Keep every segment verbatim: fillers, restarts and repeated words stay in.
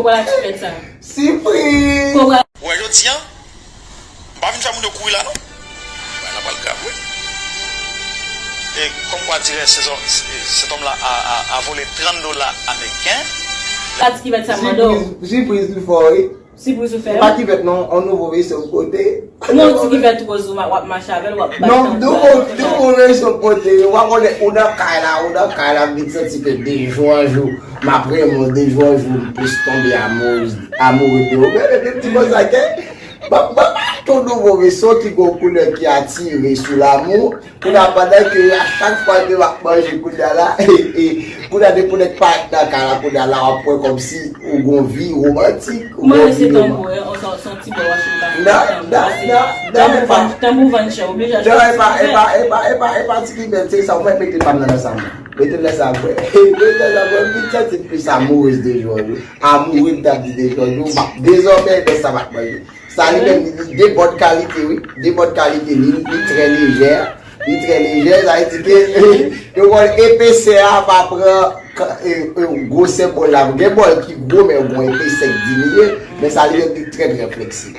Kòb la ti fèt sa. Sipriz! Kòb la. Ou wè jodi a, m pa vin fè moun yo kouri la non. Bagay la pral grav wi. E comme quoi dirait cet homme, cet homme-là a, a, a volé trente dollars américains. Sa ti ki fèt sa mande w. Sipriz, sipriz li fò wi. Sipriz ou fè. E pa kivèt non, on nouvo veso m pote. Non, ti kivèt woz ou w ap mache avè l, w ap bat. Non, nouvo, nouvo veso m pote. Ou pa konnen, ou nan kay la, ou nan kay la, m vin santi ke de jou an jou, m ap renmen w, de jou an jou, m plis tonbe amoureux, amoureux de ou. Men, men, men, ti konsa ke, ban, ban m achte yon nouvo veso ki gon koulè ki atire sou lanmou. Kounye a, pandan ke a chak fwa ke m ap manje kounye a la, e, e, kounye a depi w nèk parèt nan kay la, kounye a la w ap wè kòmsi ou gon vi womantik, ou gon vi roman-. Mwen se tankou, e, on, se, se yon ti bò w achte m pa fè. Non, non, non, non, e pa. Tanbou vann chè, oblije achte yon ti kivèt. Non, e pa, e pa, e pa, e pa, e pa ti kivèt, se sa, ou mèt mete pa m nan sa mwen. Mete l nan sa mwen. Mete l nan sa mwen, m vin santi m plis amoureuse de jou an jou. Amoureux m t ap di de jou an jou, m ap dezòmè, men sa m ap manje. Sa li menm, li de bòn kalite, wi. De bòn kalite. Li, li trè lejè. Li trè lejè, sa vle di ke yo konn epesè a pa pran ka-, e, e, gwosè bòl la. Gen bòl ki gwo, men yo gon epesè k diminye. Men sa li menm, li trè, trè fleksib.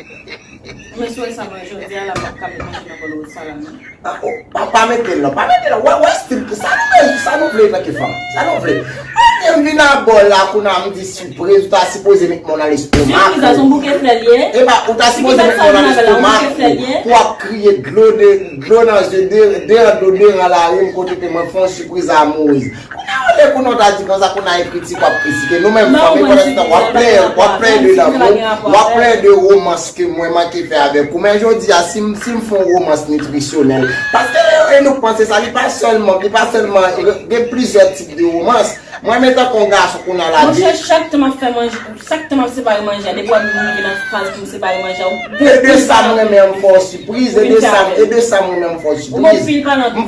Men si w wè sa mwen jodi a la, m p ap ka met manje nan bòl ou sa la, non. Ah, oh, pa, pa mete l non, pa mete l non. Wè, wè stil, sa nou vle, sa nou vle tanke fanm. Sa nou vle. Mande m vin a bòl la, kounye a m di sipriz, ou ta sipoze met mwen nan lestomak ou. Sipriz la, se yon bouke flè l ye. E pa, ou ta sipoze met mwen nan lestomak ou. Pou w ap kriye dlo de, dlo nan zye, de, de an dlo, de an larim, kote ke mwen fè yon sipriz amourez. Kounye a, olye kounye a w ta di konsa, kounye a e kritik w ap kritike. Nou menm fanm, e pandan se tan w ap plenyen, w ap plenyen de lanmou, w ap plenyen de romans ke mwen manke fè avèk ou. Men jodi a, si m, si m fè yon romans nitrisyonèl, paske e nou k panse sa, li pa sèlman, li pa sèlman, gen plizyè tip de romans. Mwen menm tankou yon gason kounye a la di. Monchè, chak tan m ap fè manje, chak tan m ap separe manje a, depi w ap rive nan faz pou m separe manje a, ou... E de sa m renmen an, m fè w sipriz, e de sa, e de sa m renmen an, m fè w sipriz. M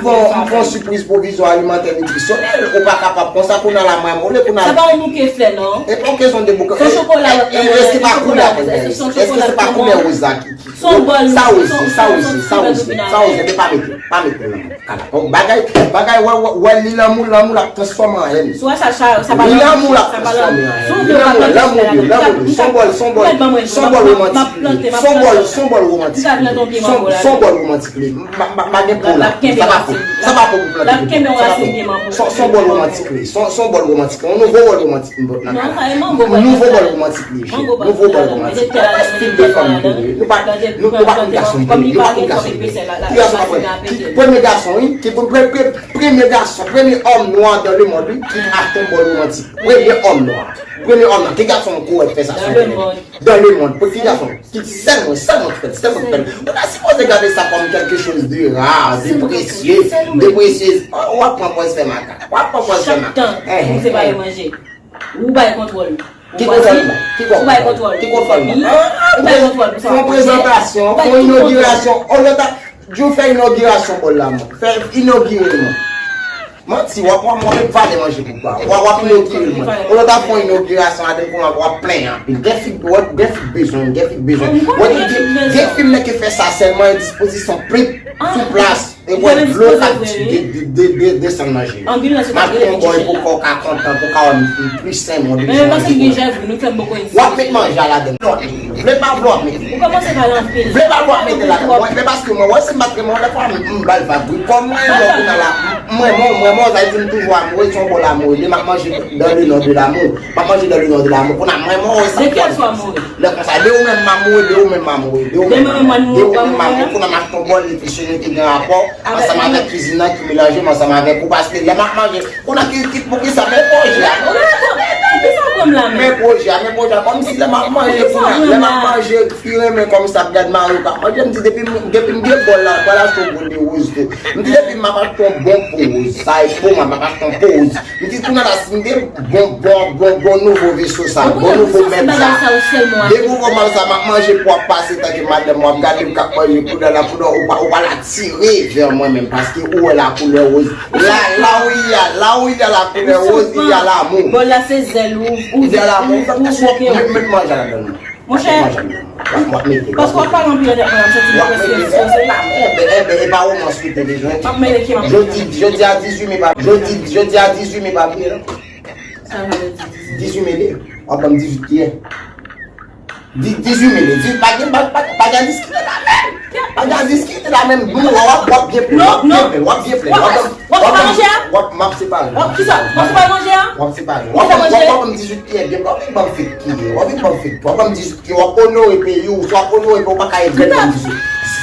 fè, m fè yon sipriz pwovizwa alimantè nitrisyonèl, ou pa kapab konsa kounye a la, mwen, olye kounye a. Sa pa yon bouke flè, non. E pa yon kesyon de bouke. Se chokola, e, e, èske pa koulè a, èske se pa koulè woz la ki, ki, sa woz, sa woz, sa woz, sa woz, e pa mete, pa mete. Ala, bon, bagay, bagay, wè, wè, wè, li lanmou, lanmou l ap transfòme an hèn. Li lanmou l ap transfòme an hèn. Li lanmou, lanmou, lanmou. Se yon bòl, se yon bòl, se yon bòl womantik li ye. Se yon bòl, se yon bòl womantik li ye. Se yon, se yon bòl womantik li ye. M pa, m pa, m pa gen po la. Sa pa po. Sa pa po pou plante. Sa pa po. Se, se yon bòl womantik li ye. Se, se yon bòl womantik. Yon nouvo bòl womantik. Nouvo bòl womantik li ye. Nouvo bòl womantik. Stil de fanm nou ye. Nou pa, nou, nou pa konn gason vre. Nou pa konn gason vre. Ki gason pa konn? Ki premye gason, wi. Ki pre-, pre-, pre-, premye gason, premye òm nwa dans le monde, wi, ki achte yon bòl womantik. Premye òm nwa. Premye òm nwa. Ki gason kòrèk fè sa sou tè? Dans le monde. Ki gason? Ki sèl mwen, sèl mwen ki fè l, sèl mwen ki fè l. Ou ta sipoze gade sa kòm quelque chose de rare, de précieux, de précieux. Ou ap pran pòz fè makak. Ou ap pran pòz fè makak. Chak tan, ou separe manje. Ou bay kontwòl. Ki kontwòl ou bay? Ki kontwòl? Ki kontwòl ou bay? Ou bay kontwòl pou sa. Fè yon prezantasyon, fè yon inogirasyon. Olye ta, di w fè inogirasyon bòl la, man. Fè inogire l, man. Manti, w ap, w ap, w ap vale manje pou pa. W ap, w ap inogire l, man. Olye ta fè yon inogirasyon, adan kounye a, w ap plenyen anpil. Gen fi, w ap, gen fi k bezwen, gen fi k bezwen. Gen, gen, gen fi m nèk fè sa sèlman, dispozisyon plen sou plas. E bwè dlo k ap de, de, de, de, desann nan je yo. M ap pran yon bòy pou kò w ka kontan, pou w ka wè m plis renmen w de jan w renmen m. W ap met manje a ladan l. Vle pa vle w ap mete. Vle pa vle w ap mete ladan. Mwen, men paske mwen wè si m pa t renmen w, lè fwa m, m ba l vag wi. Kòm mwen renmen w kounye a la, m renmen w, m renmen w, sa vle di m toujou amoure, se yon bòl amoure. Demen m ap manje dans le nom de l'amour. M ap manje dans le nom de l'amour. Kounye a mwen renmen w, e sa k fè m. Lè konsa, de ou menm m amoure, de ou menm m amoure, de ou menm m amoure, de ou menm m amoure. Kounye a m ap pran bòl nitrisyonèl ki gen rapò ansanm avèk kwizin nan, ki melanje m ansanm avèk ou, paske lè m ap manje, kounye a ki, ki, poukisa, men pwojè a, men pwojè a, men pwojè a, kòmsi lè m ap manje, kounye a, lè m ap manje, fi renmen kòmsi ap gad mari w k ap manje, m di depi m, depi m gen bòl la, m pral achte yon bòl de woz tou. M di depi m ap achte yon bon po woz, sa e po m, m ap achte yon po woz. M di kounye a la, si m gen bon, bon, bon, bon nouvo veso sa, bon nouvo mèb sa, de nouvo mèb sa, m ap manje pou w ap pase tanke madanm w ap gade m k ap manje kounye a la, kounye a ou pa, ou pral atire vè mwen menm, paske ou wè la koulè woz. La, la ou ye a, la ou ye a, la koulè woz, il y a l'amour. Bòl la se zèl ou, ou, il y a l'amour. Fè m te sou met, met manje ladan l. Monchè, paske w ap pale anpil nan tèt mwen, m santi m prèske eksplose. Enben, enben, e pa romans ou te bezwen. M ap mele ke m ap... Jodi, jodi a dizuit me pa, jodi, jodi a dizuit me pa bliye non. Sa vle di dizuit? Dizuit me de. W ap ban m dizuit kiyè. Di- dizuit mil, di- pa gen, pa- pa- pa gen diskite la menm. Pa gen diskite la menm. Nou, w ap, w ap byen plen, w ap byen plen, w ap byen plen. W ap ban m- w ap ban m- w ap, m ap separe. W ap, kisa? W ap separe manje a? W ap separe. W ap ban m- w ap ban m dizuit kiyè byen plen. W ap vin ban m fake kiyè. W ap vin ban m fake. W ap ban m dizuit kiyè. W ap onore peyi w. Si w ap onore peyi w, w pa ka egzèk ban m dizuit.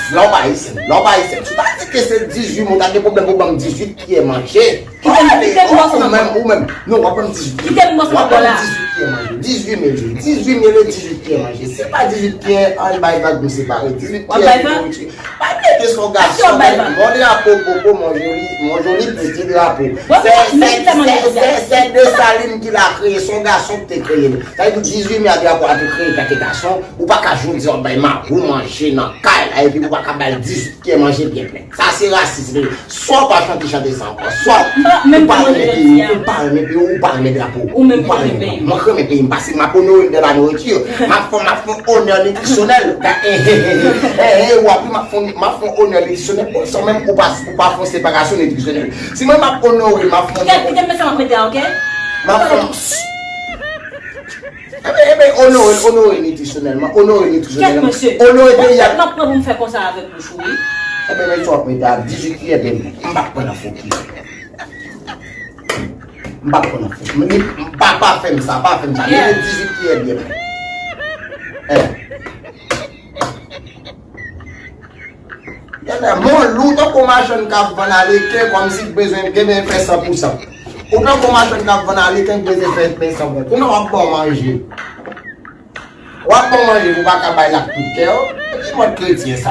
Lè w pa ayisyen, lè w pa ayisyen. Si w ta di ke se dizuit mil, w ta gen pwoblèm pou ban m dizuit kiyè manje. Kite m, kite m bòs nan kò. Ou menm, ou menm. Non, w ap ban m dizuit. Kite m bòs nan kò la. W ap ban m dizuit kiyè manje. Dizuit mil, dizuit mil e dizuit kiyè manje. Se pa dizuit kiyè, ann bay vag nou separe. Dizuit kiyè manje. Pa plede son gason, mon drapeau, popo, mon joli, mon joli petit drapeau. Se, se, se, se, se Desalin ki la kreye, son gason ki te kreye l. Sa vle di dizuit mil a drapeau a te kreye, ta te gason, ou pa ka jodi w ap bay mawon manje nan kay la, epi ou pa ka bay dizuit kiyè manje byen plen. Sa se rasis, men. Swa w pa chante chante sa ankò. Swa w pa renmen peyi w, ou pa renmen peyi w, ou pa renmen drapo w. Ou menm ou pa renmen peyi w. Mwen k renmen peyi m, paske m ap onore l de la nouriti. M ap fè, m ap fè onè nitrisyonèl. W ap ri, m ap fè, m ap fè onè nitrisyonèl. Bon, san menm ou pa, ou pa fè separasyon nitrisyonèl. Si mwen m ap onore, m ap fè onè. Kèt, kite m met sa m ap mete a, oke? M ap fè. Ebyen, ebyen, onore, onore nitrisyonèlman, onore nitrisyonèlman. Kèt, mesye. Onore peyi a. M ap pran pou m fè konsa avèk bouch ou, wi. Ebyen, men sa w ap mete a, dizuit kiyè byen. M p ap pran nan fo kiyè. M p ap pran nan fo. M, m pa, pa fè m sa, pa fè m sa. Mete dizuit kiyè byen. Eh. Genlè, mon lou tankou machann k ap vann aleken, kòmsi k bezwen, k bezwen fè san pou san. Ou tankou machann k ap vann aleken, k bezwen fè, fè san pou san. Kounya w ap ban w manje. W ap ban w manje pou w pa ka bay l ak tout kè w. Ki mòd kretyen sa?